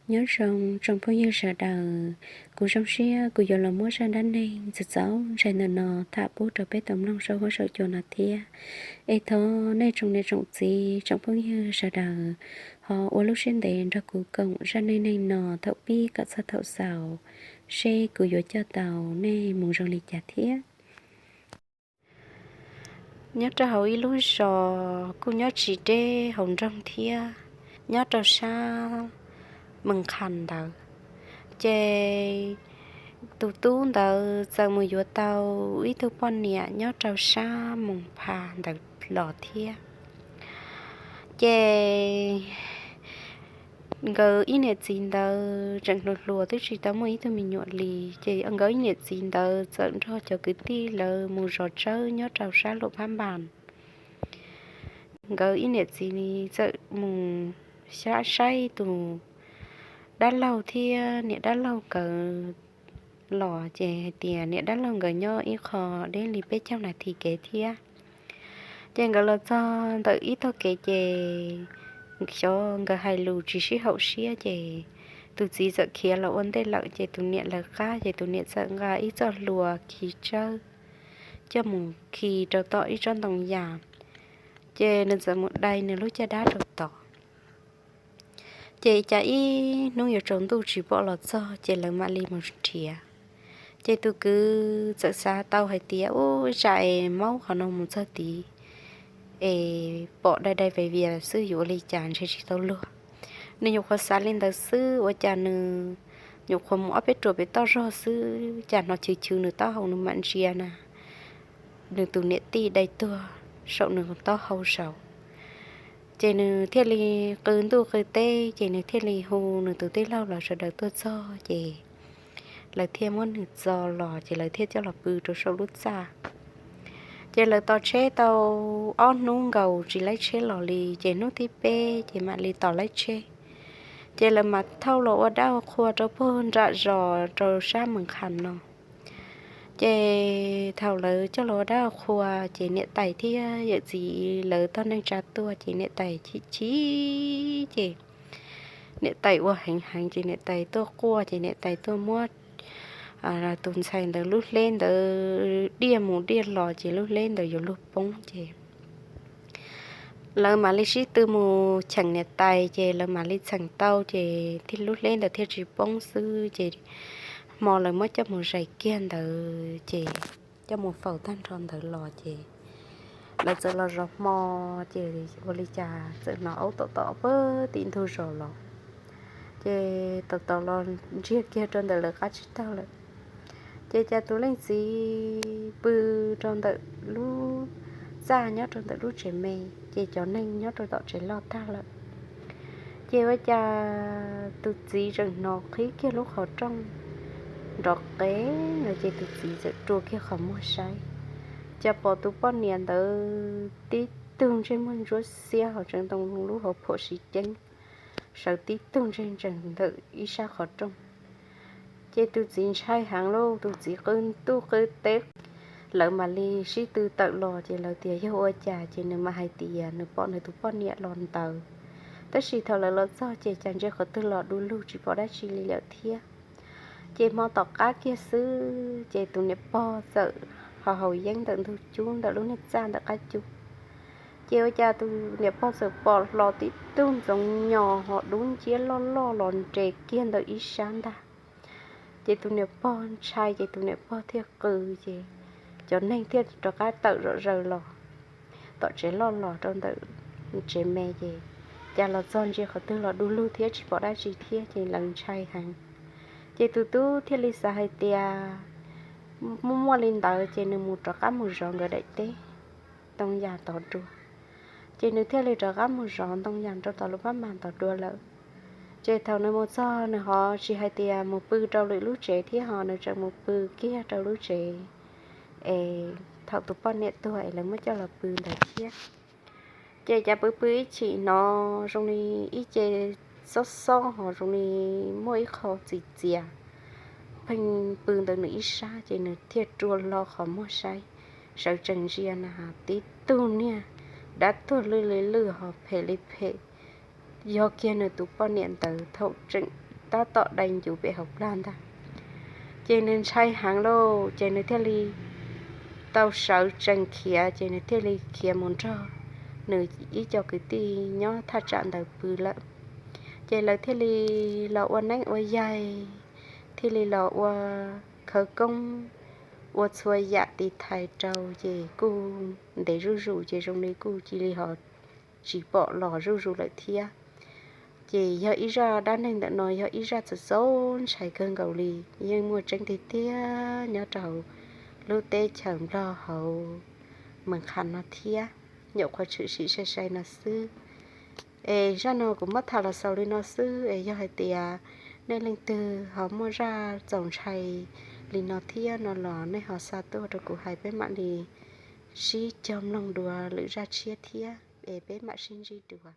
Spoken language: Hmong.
Nyob zoo tsoom phooj ywg sawv daws, kuv zoo siab kuv yuav los muab zaj dab neeg txaus ntshai ntawm no tham pub rau peb tau mloog saum huab saum cua no thiab. Es thov nej tsoom niam tsoom txiv tsoom phooj ywg sawv daws ho ua lub siab ntev nrog kuv koom zaj neej neeg no thaum pib kom txog thaum xaus, seb kuv yuav coj tau nej mus zoo li cas thiab. Nyob rau hauv ib lub zos kuj nyob tsis deb hauv nroog thiab, nyob rau sab Moos Khas ntawd, ces tus tub ntawd txawm mus yuav tau ib tug poj niam nyob rau sab Moos Phas ntawd los thiab. Ces nkawd ib niam txiv ntawd tseem hluas hluas twb tsis tau muaj ib tug me nyuam li, ces nkawd ib niam txiv ntawd txawm nrog cov kwv tij lawv mus zov tsawb nyob rau sab Luam Phab Npas. Nkawd ib niam txiv txawm mus saib tus dab laug thiab niam dab laug nkawd los, ces hais tias niam dab laug nkawd nyob ib qho deb li peb caug nas this kev thiab. Ces nkawd los txog ntawm ib tog kev ces xyov nkawd hais lus tsis sib haum siab, ces tus txiv txawm khiav los ua ntej lawm, ces tus niam lawv qab, ces tus niam txawm nqa ib txoj hlua khi tsawb coj mus khi rau tom ib tsob ntoo yas, ces nws txawm mus dai nws lub caj dab rau tod. Ces cas ib hnub yuav tsaus ntuj tsis pom los txog, ces lawv mam li mus nrhiav. Ces tus kwv txawm xav tau hais tias, ub, tsam es maub qhov no mus txog tid es pom dai dai vias vias xwb yuav ua li cas ntshe tsis tau luag. Nws nyuam qhuav xav li ntawd xwb ua cas nws nyuam qhuav mus ob peb ruam pem toj zog xwb cas hnov chwv chwv nws taub hau, nws mam ntsia na, nws tus niam tij dai tuag saum nws taub hau saud. Ces nws thiaj li qw ntuj qw teb, ces nws thiaj li hu nws tus tij laug los sawv daws tuaj txog, ces lawv thiaj muab nws txo los, ces lawv thiaj coj los pw rau saum lub txaj. Ces lawv tos tsheb tau ob hnub nkaus tsis laib tsheb los li, ces hnub thib peb ces mam li tos laib tsheb. Ces lawv mam thauj los ua dab ua qhua rau puag nram zos rau sab Moos Khas no. Ces thaum lawv coj los ua dab ua qhua, ces niam tais thiab yawm txiv lawv tog neej tsa tuaj, ces niam tais chim chim, ces niam tais ua heev heev, ces niam tais tuaj quaj, ces niam tais tuaj muab tus ntxhais ntawd lub hleb ntawd diaj mus diaj los, ces lub hleb ntawd yuav luag poob, ces lawv mam li sib tw mus cheem niam tais, ces lawv mam li txheem tau, ces thiaj lub hleb ntawd thiaj tsis poob xwb. Ces hmo lawv muab coj mus zais kiag ntawd, ces coj mus faus tag nrho ntawd los, ces lawv txawm los zov hmo, ces ua li cas txawm hnov aub tom tom pag tim ntug zos los, ces tom tom los ntsiag kiag rau ntawm lawv qab tsib taug lawm. Ces cas tus leej txiv pw rau ntawm lub txaj nyob rau ntawm lub tsev me, ces cov neeg nyob rau tom tsev loj tag lawm. Ces ua cas tus txiv tseem hnov qhib kiag lub qhov rooj nrov qees no, ces tus txiv txawm rua kiag qhov muag saib, cas pom tus poj niam ntawd tib tug ntsej muag ntsuab xiab ho tseem ntoo lub hauv phuam siv ceeb, sawv tib tug ntsej ntsees ntawm ib sab qhov rooj. Ces tus txiv ntshai heev lauj, tus txiv qw ntuj qw teb. Lawv mam li sib tw tawm los, ces lawv tias yog ua cas, ces nws mam hais tias nws pom nws tus poj niam los ntawd, tab sis thaum lawv los txog ces cas ntsia qhov twg los du lug tsis pom dab tsi li lawm thiab. Ces hmo tom qab kiag xwb, ces tus niam pog txawm ho haus yeeb ntawm ntug cub ntawm lub niag txaj ntawm qab cub. Ces ua cas tus niam pog txawm pom hlo tib tug ntxoov nyos ho dub nciab loj loj los nres kiag ntawm ib sab ntag. Ces tus niam pog ntshai, ces tus niam pog thiaj qw, ces cov neeg thiaj rov qab tawm zom zaws los tom tsev loj los rau ntawm tsev me, ces cas los txog ntsia qhov twg los du lug thiab tsis pom dab tsi thiab, ces lawv ntshai heev. Ces tus tub thiaj li xav hais tias muaj muaj li ntawd, ces nws mus rov qab mus zov nkawd daim teb ntoo yas tod dua. Ces nws thiaj li rov qab mus zov ntoo yas rau tom lub pab mas tod dua lawm. Ces thaum nws mus txog, nws ho tsis hais tias mus pw rau lwm lub tsev thiab, ho nws tseem mus pw kiag rau lub tsev es thaum tus poj niam tuag es lawv muab coj los pw ntawd thiab. Ces cas pw pw ib chim no zoo li ib ce xob xob ho zoo li muaj ib qho txiv txias pheej pw ntawm nws ib sab, ces nws thiaj rua hlo qhov muag saib, sawv tsees ntsia na, tib tug niag dab tuag lwj li lwj ho phem li phem, yog kiag nws tus poj niam ntawd thaum tseem tab tom dai ncuv pem hauv plag ntag. Ces nws ntshai heev lauj, ces nws thiaj li tau sawv tsees khiav, ces nws thiaj li khiav mus nrog nws ib co kwv tij nyob thaj tsam ntawd pw lawm. Ces lawv thiaj li los ua neeb ua yaig, thiaj li los ua khawv koob, ua txhua yam tiv thaiv rau, ces kuj ntev zuj zus, ces zoo li kuj cia li ho tsis pom los zuj zus lawm thiab. Ces yog ib zaj dab neeg ntawm no yog ib zaj txaus txaus ntshai kawg nkaus li, yeej muaj tseeb tiag tiag nyob rau lub teb chaws Nplog hauv Mes Qhas no thiab, nyuam qhuav tshwm sim sai sai no xwb. Es zaj no kuv muab tham los xaus li no xwb, es yog hais tias nej leej twg ho muaj zaj txaus ntshai li no thiab no los nej ho xa tuaj rau kuv hais, peb mam li sib cog mloog dua lwm zaj tshiab thiab, es peb mam sib ntsib dua.